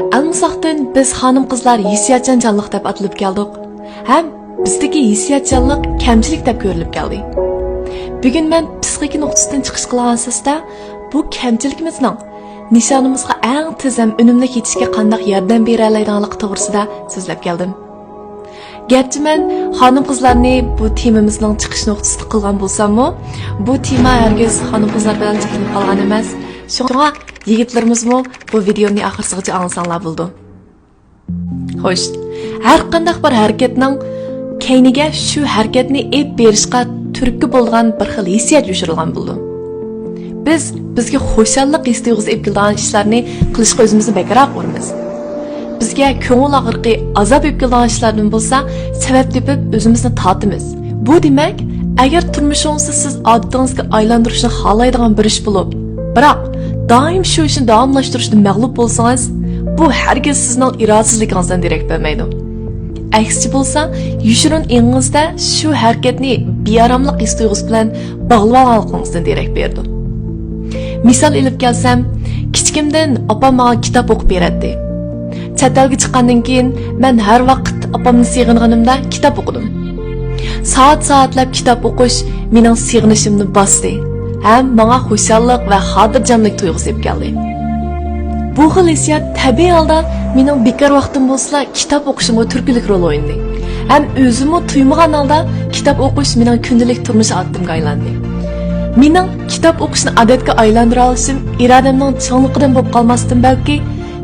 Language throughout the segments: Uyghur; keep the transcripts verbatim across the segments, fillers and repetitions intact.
ئەلمىساقتىن بىز خانىم-قىزلار ھېسسىياتچان جانلىق دەپ ئاتىلىپ كەلدۇق. ھەم بىزدىكى ھېسسىياتچانلىق كەمچىلىك دەپ كۆرۈلۈپ كەلدى. بۈگۈن مەن پسىخىكا نۇقتىسىدىن چىقىش قىلغان ئاساستا بۇ كەمچىلىكىمىزنىڭ نىشانىمىزغا ئەڭ تېز ھەم ئۈنۈملۈك يېتىشكە قانداق ياردەم بېرەلەيدىغانلىقى توغرىسىدا سۆزلەپ كەلدىم. گەرچە مەن خانىم-قىزلارنى بۇ تېمىمىزنىڭ چىقىش نۇقتىسىدا قىلغان بولساممۇ، بۇ تېما ھەرگىز خانىم-قىزلار بىلەن چەكلىنىپ قالغان ئەمەس. شۇڭا يىگىتلىرىمىزمۇ بۇ ۋىدېئونى ئاخىرسىغىچە ئاڭلىساڭلار بولىدۇ. خوش، ھەر قانداق بىر ھەرىكەتنىڭ كەينىگە شۇ ھەرىكەتنى ئېلىپ بېرىشقا تۈرتكە بولىدىغان بىر خىل ھېسسىيات يوشۇرۇلغان بولىدۇ. بىز بىزگە خۇشاللىق ھېس تۇيغۇسى ئېلىپ كېلىدىغان ئىشلارنى قىلىشقا ئۆزىمىزنى بەكرەك ئۇرىمىز. بىزگە كۆڭۈل ئاغرىقى، ئازاب ئېلىپ كېلىدىغان ئىشلاردىن بولسا سەۋەب تېپىپ ئۆزىمىزنى تارتىمىز. بۇ دېمەك، ئەگەر تۇرمۇشىڭىزدا سىز ئادىتىڭىزگە ئايلاندۇرۇشنى خالايدىغان بىر ئىش بولۇپ، بىراق دائىم شۇ ئىشنى داۋاملاشتۇرۇشتا مەغلۇپ بولسىڭىز، بۇ ھەرگىز سىزنىڭ ئىرادىسىزلىكىڭىزدىن دېرەك بەرمەيدۇ. ئەكسىچە بولسا، يوشۇرۇن ئېڭىڭىزدا شۇ ھەرىكەتنى بىئاراملىق ھېس تۇيغۇسى بىلەن باغلىۋالغانلىقىڭىزدىن دېرەك بېرىدۇ. مىسال ئېلىپ كەلسەم، كىچىكىمدىن ئاپام ماڭا كىتاب ئوقۇپ بېرەتتى. چەت ئەلگە چىققاندىن كېيىن مەن ھەر ۋاقىت ئاپامنى سېغىنغىنىمدا كىتاب ئوقۇدۇم. سائەت-سائەتلەپ كىتاب ئوقۇش مېنىڭ سېغىنىشىمنى باستى ھەم ماڭا خۇشاللىق ۋە خاتىرجەملىك تۇيغۇسى ئېلىپ كەلدى. بۇ خىل ھېسسىيات تەبىئىي ھالدا مېنىڭ بىكار ۋاقتىم بولسىلا كىتاب ئوقۇشۇمغا تۈرتكىلىك رول ئوينىدى. ھەم ئۆزۈممۇ تۇيمىغان ھالدا كىتاب ئوقۇش مېنىڭ كۈندىلىك تۇرمۇش ئادىتىمگە ئايلاندى. مېنىڭ كىتاب ئوقۇشنى ئادەتكە ئايلاندۇرالىشىم ئىرادەمنىڭ چىڭلىقىدىن بولۇپ قالماستىن بەلكى،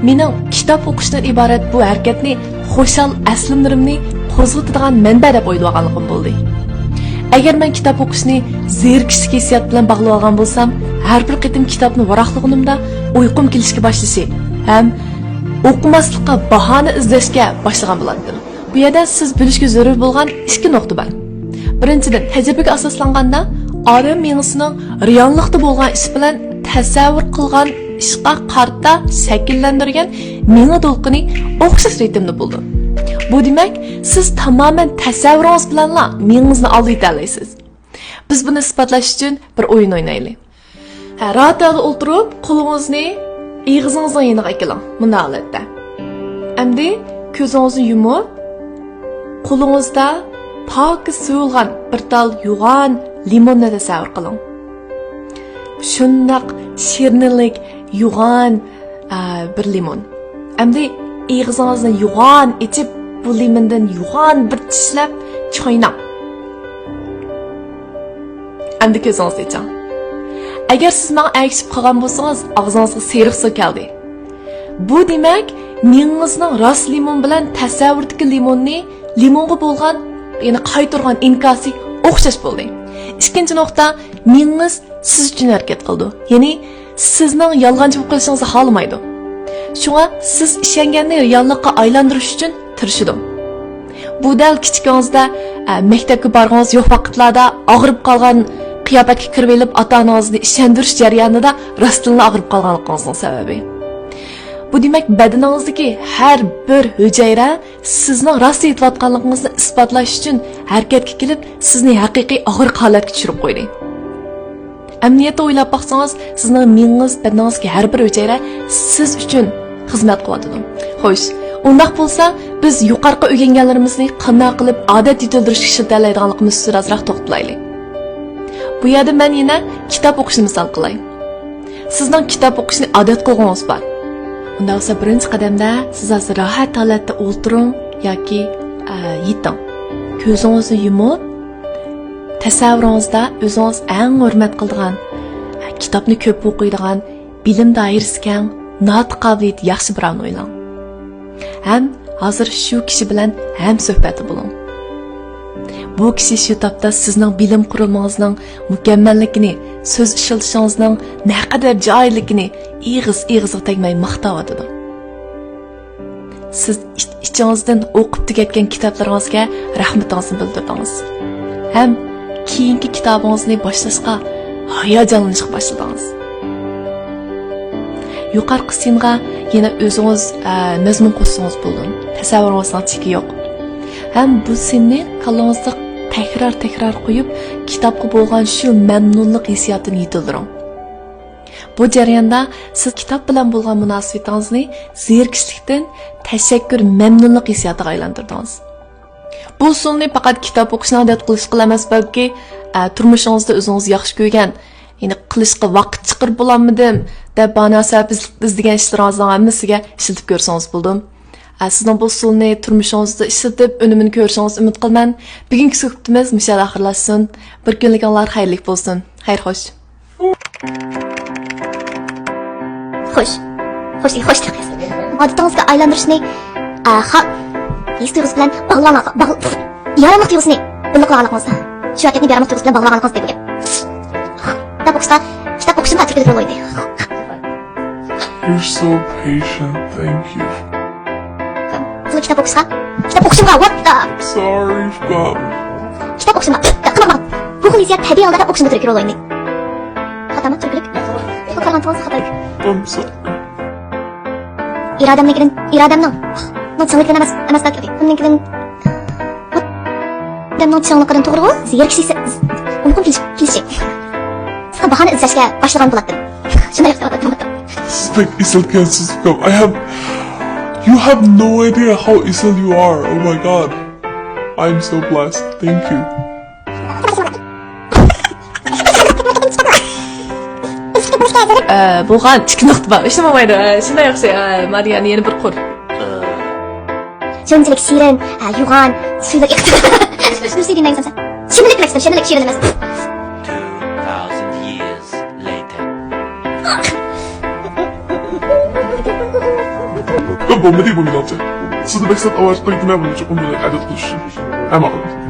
مېنىڭ كىتاب ئوقۇشتىن ئىبارەت بۇ ھەرىكەتنى خۇشال ئەسلىمىلىرىمنى قوزغىتىدىغان مەنبە دەپ ئويلىۋالغانلىقىم بولدى. ئەگەر مەن كىتاب ئوقۇشنى زېرىكىشلىك ھېسسىيات بىلەن باغلىۋالغان بولسام، ھەر بىر قېتىم كىتابنى ۋاراقلىغىنىمدا ئۇيقۇم كېلىشكە باشلىشى ھەم ئوقۇماسلىققا باھانە ئىزدەشكە باشلىغان بولاتتىم. بۇ يەردە سىز بىلىشكە زۆرۈر بولغان ئىككى نۇقتا بار. بىرىنچىدىن، تەجرىبىگە ئاساسلانغاندا، ئادەم مېڭىسىنىڭ رېئاللىقتا بولغان ئىش بىلەن تەسەۋۋۇر قىلغان ئىشقا قارىتا شەكىللەندۈرگەن مېڭە دولقۇنى ئوخشاش رىتىمدا بولىدۇ. بۇ دېمەك، سىز تامامەن تەسەۋۋۇرىڭىز بىلەنلا مېڭىڭىزنى ئالدىۋېتەلەيسىز. بىز بۇنى ئىسپاتلاش ئۈچۈن بىر ئويۇن ئوينايلى. ھە، راھەت ھالدا ئولتۇرۇپ، قولىڭىزنى ئېغىزىڭىزنىڭ يېنىغا ئەكېلىڭ. مۇنداق ھالەتتە. ئەمدى كۆزىڭىزنى يۇمۇپ، قولىڭىزدا پاكىز سويۇلغان بىر تال يوغان لىموننى تەسەۋۋۇر قىلىڭ. شۇنداق شېرىنلىك، يوغان، ئە، بىر لىمون. ئەمدى ئېغىزىڭىزنى يوغان ئېچىپ، بۇ لىموندىن يوغان بىر چىشلەپ چايناڭ. ئەمدى كۆزىڭىزنى ئېچىڭ. ئەگەر سىز ماڭا ئەگىشىپ قالغان بولسىڭىز، ئاغزىڭىزغا سېرىق سۇ كەلدى. بۇ دېمەك، مېڭىڭىزنىڭ راست لىمون بىلەن تەسەۋۋۇردىكى لىموننى، لىمونغا بولغان، يەنى قايتۇرغان ئىنكاسى ئوخشاش بولدى. ئىككىنچى نۇقتا، مېڭىڭىز سىز ئۈچۈن ھەرىكەت قىلىدۇ. يەنى سىزنىڭ يالغانچى بولۇپ قېلىشىڭىزنى خالىمايدۇ. شۇڭا سىز ئىشەنگەننى رېئاللىققا ئايلاندۇرۇش ئۈچۈن تىرىشىدۇ. بۇ دەل كىچىكىڭىزدە، ئە، مەكتەپكە بارغۇڭىز يوق ۋاقىتلاردا ئاغرىپ قالغان قىياپەتكە كىرىۋېلىپ، ئاتا-ئانىڭىزنى ئىشەندۈرۈش جەريانىدا راستتىنلا ئاغرىپ قالغانلىقىڭىزنىڭ سەۋەبى. بۇ دېمەك، بەدىنىڭىزدىكى ھەر بىر ھۈجەيرە سىزنىڭ راست ئېيتىۋاتقانلىقىڭىزنى ئىسپاتلاش ئۈچۈن ھەرىكەتكە كېلىپ، سىزنى ھەقىقىي ئاغرىق ھالەتكە چۈشۈرۈپ قويدى. ئەمەلىيەتتە ئويلاپ باقسىڭىز، سىزنىڭ مېڭىڭىز، بەدىنىڭىزدىكى ھەر بىر ھۈجەيرە سىز ئۈچۈن خىزمەت قىلىۋاتىدۇ. خوش، ئۇنداق بولسا، بىز يۇقىرىقى ئۆگەنگەنلىرىمىزنى قانداق قىلىپ ئادەت يېتىلدۈرۈشكە ئىشلىتەلەيدىغانلىقىمىز ئۈستىدە ئازراق توختىلايلى. بۇ يەردە مەن يەنە كىتاب ئوقۇشنى مىسال قىلاي. سىزنىڭ كىتاب ئوقۇشنى ئادەت قىلغۇڭىز بار. ئۇنداق بولسا، بىرىنچى قەدەمدە سىز ھازىر راھەت ھالەتتە ئولتۇرۇڭ ياكى، ئە، يېتىڭ. كۆزىڭىزنى يۇمۇپ، تەسەۋۋۇرىڭىزدا ئۆزىڭىز ئەڭ ھۆرمەت قىلىدىغان، ئە، كىتابنى كۆپ ئوقۇيدىغان، بىلىم دائىرىسى كەڭ، ناتىق قابىلىيىتى ياخشى بىراۋنى ئويلاڭ. ھەم ھازىر شۇ كىشى بىلەن ھەمسۆھبەتتە بولۇڭ. بۇ كىشى شۇ تاپتا سىزنىڭ بىلىم قۇرۇلمىڭىزنىڭ مۇكەممەللىكىنى، سۆز ئىشلىتىشىڭىزنىڭ نەقەدەر جايىلىكىنى ئېغىز-ئېغىزىغا تەگمەي ماختاۋاتىدۇ. سىز ئىچ-، ئىچىڭىزدىن ئوقۇپ تۈگەتكەن كىتابلىرىڭىزگە رەھمىتىڭىزنى بىلدۈردىڭىز. ھەم كېيىنكى كىتابىڭىزنى باشلاشقا ھاياجانلىنىشقا باشلىدىڭىز. يۇقارقى سىنغا يەنە ئۆزىڭىز، ئە، مەزمۇن قوشسىڭىز بولىدۇ. تەسەۋۋۇرىڭىزنىڭ چېكى يوق. ھەم بۇ سىننى كاللىڭىزدا تەكرار-تەكرار قويۇپ، كىتابقا بولغان شۇ مەمنۇنلۇق ھېسسىياتىنى يېتىلدۈرۈڭ. بۇ جەرياندا سىز كىتاب بىلەن بولغان مۇناسىۋىتىڭىزنى زېرىكىشلىكتىن تەشەككۈر، مەمنۇنلۇق ھېسسىياتىغا ئايلاندۇردىڭىز. بۇ ئۇسۇلنى پەقەت كىتاب ئوقۇشنى ئادەت قىلىشقىلا ئەمەس، بەلكى، ئە، تۇرمۇشىڭىزدا ئۆزىڭىز ياخشى كۆرگەن، يەنى قىلىشقا ۋاقىت چىقىرىپ بولالمىدىم دەپ باناسىۋەب ئىزدەپ ئىزدىگەن ئىشلىرىڭىزنىڭ ھەممىسىگە ئىشلىتىپ كۆرسىڭىز بولىدۇ. ئە، سىزنىڭ بۇ ئۇسۇلنى تۇرمۇشىڭىزدا ئىشلىتىپ، ئۈنۈمىنى كۆرۈشىڭىزنى ئۈمىد قىلىمەن. بۈگۈنكى سۆھبىتىمىز مۇشۇ يەردە ئاخىرلاشسۇن. بىر كۈنلۈكۈڭلار خەيرلىك بولسۇن. خەير خوش. خوش. خوش، خوش. ئادىتىڭىزگە ئايلاندۇرۇشنى، ئە، خا-، ھېس تۇيغۇسى بىلەن باغلىغانلارغا، باغ-، ياراملىق تۇيغۇسىنى بىللە قىلغانلىقىڭىزدا، شۇ ھەرىكەتنى بىر ياراملىق تۇيغۇسى بىلەن باغلىغانلىقىڭىز دېگەن گەپ. كىتاب ئوقۇشقا، كىتاب ئوقۇشۇمغا تۈرتكە بولغىلى. You're so patient, thank you. بۇ كىتاب ئوقۇشقا، كىتاب ئوقۇشۇمغا، what the؟ Sorry, forgot. كىتاب ئوقۇشۇمغا، قانداق، قانداق؟ بۇ خىل ھېسسىيات تەبىئىي ھالدا كىتاب ئوقۇشۇمدا تۈرتكە بولغىلى. خاتامۇ تۈركلۈك؟ بۇ قارىغان تۇغۇسى خاتالىق. I'm sorry. ئىرادەمنىڭكىدىن، ئىرادەمنىڭ، نىڭ چىڭلىكىدىن ئەمەس، ئەمەس، بەلكى ئۇنىڭكىدىن، ئادەمنىڭ چىڭلىقىدىن توغرىغۇ، زېرىكىش ھېسسى، ئۇنىقىم كېلىش، كېلىشى. قىسقا باھانە ئىزدەشكە باشلىغان بولاتتىم. شۇنداق ياخشى ئۇقۇپ. سىز بەك ئېسىلكەنسىز، ئۇكام. I have, you have no idea how easy you are. Oh my God. I'm so blessed. Thank you. ئە، بولغان ئىككى نۇقتا بار. ئىشلىمەيدۇ. ئە، شۇنداق ياخشى. ئە، مارىيانى يەنە بىر قۇر. شۇنچىلىك شېرىن، ئە، يوغان، سۈيلۈك ئىقتىدا. شۇنى سۆيدۈم دەيسەن سەن. شېرىنلىك دېمەكچىدىم، شېرىنلىك، شېرىن ئەمەس. Two thousand years later. ياق، بولمىدى بۇ مېنىڭچە. سىزنى بەك سەت ئاۋارە قىلىپ كېتىمەن، بۇنى چوقۇم بۇنى ئادەت قىلىش ئۈچۈن. ھە، ماقۇل.